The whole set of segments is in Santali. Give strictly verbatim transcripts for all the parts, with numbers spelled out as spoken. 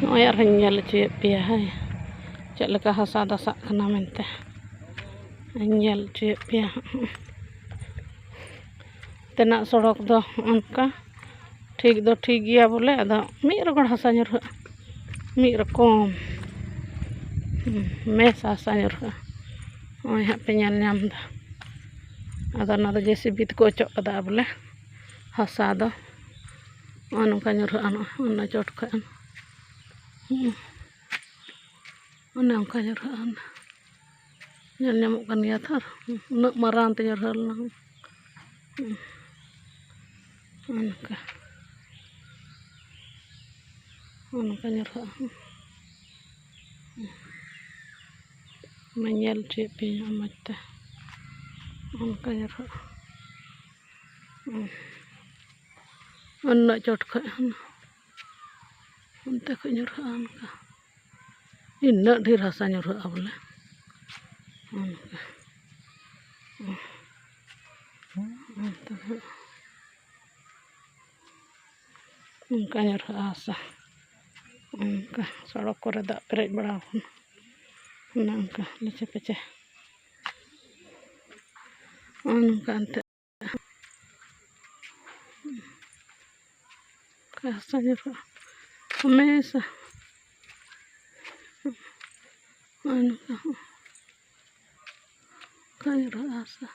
ᱱᱚᱜᱼᱚᱭ ᱟᱨᱦᱚᱸᱧ ᱧᱮᱞ ᱦᱚᱪᱚᱭᱮᱫ ᱯᱮᱭᱟ, ᱦᱳᱭ, ᱪᱮᱫ ᱞᱮᱠᱟ ᱦᱟᱥᱟ ᱫᱟᱥᱟᱜ ᱠᱟᱱᱟ ᱢᱮᱱᱛᱮ᱾ ᱤᱧ ᱧᱮᱞ ᱦᱚᱪᱚᱭᱮᱫ ᱯᱮᱭᱟ᱾ ᱛᱮᱱᱟᱜ ᱥᱚᱲᱚᱠ ᱫᱚ ᱚᱱᱠᱟ ᱴᱷᱤᱠ ᱫᱚ ᱴᱷᱤᱠ ᱜᱮᱭᱟ ᱵᱚᱞᱮ, ᱟᱫᱚ ᱢᱤᱫ ᱨᱚᱠᱚᱢ ᱦᱟᱥᱟ ᱧᱩᱨᱦᱟᱹᱜᱼᱟ, ᱢᱤᱫ ᱨᱚᱠᱚᱢ, ᱦᱩᱸ, ᱢᱮᱥ ᱦᱟᱥᱟ ᱧᱩᱨᱦᱟᱹᱜᱼᱟ᱾ ᱱᱚᱜᱼᱚᱭ ᱦᱟᱸᱜ ᱯᱮ ᱧᱮᱞ ᱧᱟᱢ ᱮᱫᱟ᱾ ᱟᱫᱚ ᱚᱱᱟ ᱫᱚ ᱡᱮ ᱥᱤ ᱵᱤ ᱛᱮᱠᱚ ᱚᱪᱚᱜ ᱠᱟᱫᱟ ᱵᱚᱞᱮ, ᱦᱟᱥᱟ ᱫᱚ ᱱᱚᱜᱼᱚ ᱱᱚᱝᱠᱟ ᱧᱩᱨᱦᱟᱹᱜᱼᱟ, ᱱᱚᱜᱼᱚᱭ ᱚᱱᱟ ᱪᱚᱴ ᱠᱷᱚᱡ᱾ ᱦᱩᱸ᱾ ᱚᱱᱮ ᱚᱱᱠᱟ ᱧᱩᱨᱦᱟᱹᱜᱼᱟ᱾ ᱧᱮᱞ ᱧᱟᱢᱚᱜ ᱠᱟᱱ ᱜᱮᱭᱟ ᱛᱚ, ᱩᱱᱟᱹᱜ ᱢᱟᱨᱟᱝ ᱛᱮ ᱧᱩᱨᱦᱟᱹ ᱞᱮᱱᱟ᱾ ᱚᱱᱠᱟ, ᱚᱱᱠᱟ ᱧᱩᱨᱦᱟᱹᱜᱼᱟ᱾ ᱢᱟ ᱧᱮᱞ ᱦᱚᱪᱚᱭᱮᱫ ᱯᱮᱭᱟ ᱢᱚᱡᱽ ᱛᱮ, ᱚᱱᱠᱟ ᱧᱩᱨᱦᱟᱹᱜᱼᱟ᱾ ᱩᱱᱟᱹᱜ ᱪᱚᱴ ᱠᱷᱚᱡ ᱦᱚᱸ, ᱚᱱᱛᱮ ᱠᱷᱚᱡ ᱧᱩᱨᱦᱟᱹᱜᱼᱟ ᱚᱱᱠᱟ᱾ ᱤᱱᱟᱹᱜ ᱰᱷᱮᱨ ᱦᱟᱥᱟ ᱧᱩᱨᱦᱟᱹᱜᱼᱟ ᱵᱚᱞᱮ᱾ ᱚᱱᱠᱟ᱾ ᱚᱱᱛᱮ ᱠᱷᱚᱡ ᱚᱱᱠᱟ ᱧᱩᱨᱦᱟᱹᱜᱼᱟ ᱦᱟᱥᱟ᱾ ᱚᱱᱠᱟ ᱥᱚᱲᱚᱠ ᱠᱚᱨᱮ ᱫᱟᱜ ᱯᱮᱨᱮᱡ ᱵᱟᱲᱟ ᱟᱠᱟᱱᱟ᱾ ᱚᱱᱮ ᱚᱱᱠᱟ ᱞᱮᱪᱮ ᱯᱮᱪᱮ᱾ ᱚᱱᱠᱟ ᱮᱱᱛᱮ᱾ ᱚᱱᱠᱟ ᱦᱟᱥᱟ ᱧᱩᱨᱦᱟᱹᱜᱼᱟ ᱦᱟᱢᱮᱥᱟ᱾ ᱚᱱᱠᱟ ᱦᱚᱸ᱾ ᱚᱱᱠᱟ ᱧᱩᱨᱦᱟᱹᱜᱼᱟ ᱦᱟᱥᱟ᱾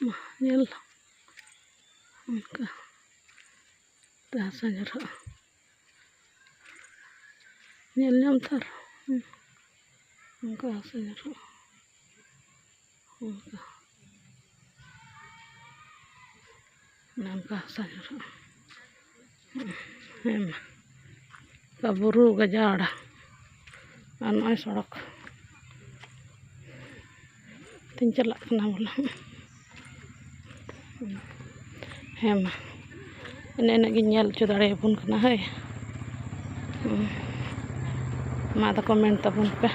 ᱢᱟ, ᱧᱮᱞ᱾ ᱚᱱᱠᱟ ᱛᱮ ᱦᱟᱥᱟ ᱧᱩᱨᱦᱟᱹᱜᱼᱟ᱾ ᱧᱮᱞ ᱧᱟᱢ ᱛᱷᱟᱨ᱾ ᱚᱱᱠᱟ ᱦᱟᱥᱟ ᱧᱩᱨᱦᱟᱹᱜᱼᱟ᱾ ᱚᱱᱠᱟ᱾ ᱚᱱᱮ ᱚᱱᱠᱟ ᱦᱟᱥᱟ ᱧᱩᱨᱦᱟᱹᱜᱼᱟ᱾ ᱦᱮᱸ ᱢᱟ᱾ ᱚᱱᱠᱟ ᱵᱩᱨᱩ ᱜᱟᱡᱟᱲ᱾ ᱟᱨ ᱱᱚᱜᱼᱚᱭ ᱥᱚᱲᱚᱠ ᱛᱤᱧ ᱪᱟᱞᱟᱜ ᱠᱟᱱᱟ ᱵᱚᱞᱮ᱾ ᱦᱮᱸ ᱢᱟ, ᱮᱱᱮ ᱤᱱᱟᱹᱜ ᱜᱤᱧ ᱧᱮᱞ ᱦᱚᱪᱚ ᱫᱟᱲᱮᱭᱟᱵᱚᱱ ᱠᱟᱱᱟ, ᱦᱳᱭ᱾ ᱢᱟ ᱟᱫᱚ comment ᱛᱟᱵᱚᱱ ᱯᱮ,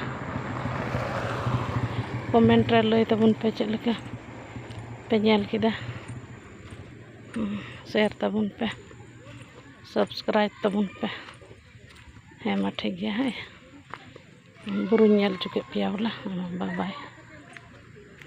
comment ᱨᱮ ᱞᱟᱹᱭ ᱛᱟᱵᱚᱱ ᱯᱮ ᱪᱮᱫ ᱞᱮᱠᱟ ᱯᱮ ᱧᱮᱞ ᱠᱮᱫᱟ᱾ Share ᱛᱟᱵᱚᱱ ᱯᱮ᱾ ᱥᱟᱵᱥᱠᱨᱟᱭᱤᱵᱽ ᱛᱟᱵᱚᱱ ᱯᱮ᱾ ᱦᱮᱸ ᱢᱟ, ᱴᱷᱤᱠ ᱜᱮᱭᱟ᱾ ᱦᱮᱸ, ᱵᱩᱨᱩᱧ ᱧᱮᱞ ᱦᱚᱪᱚ ᱠᱮᱫ ᱯᱮᱭᱟ ᱵᱚᱞᱮ᱾ ᱵᱟᱭ ᱵᱟᱭ᱾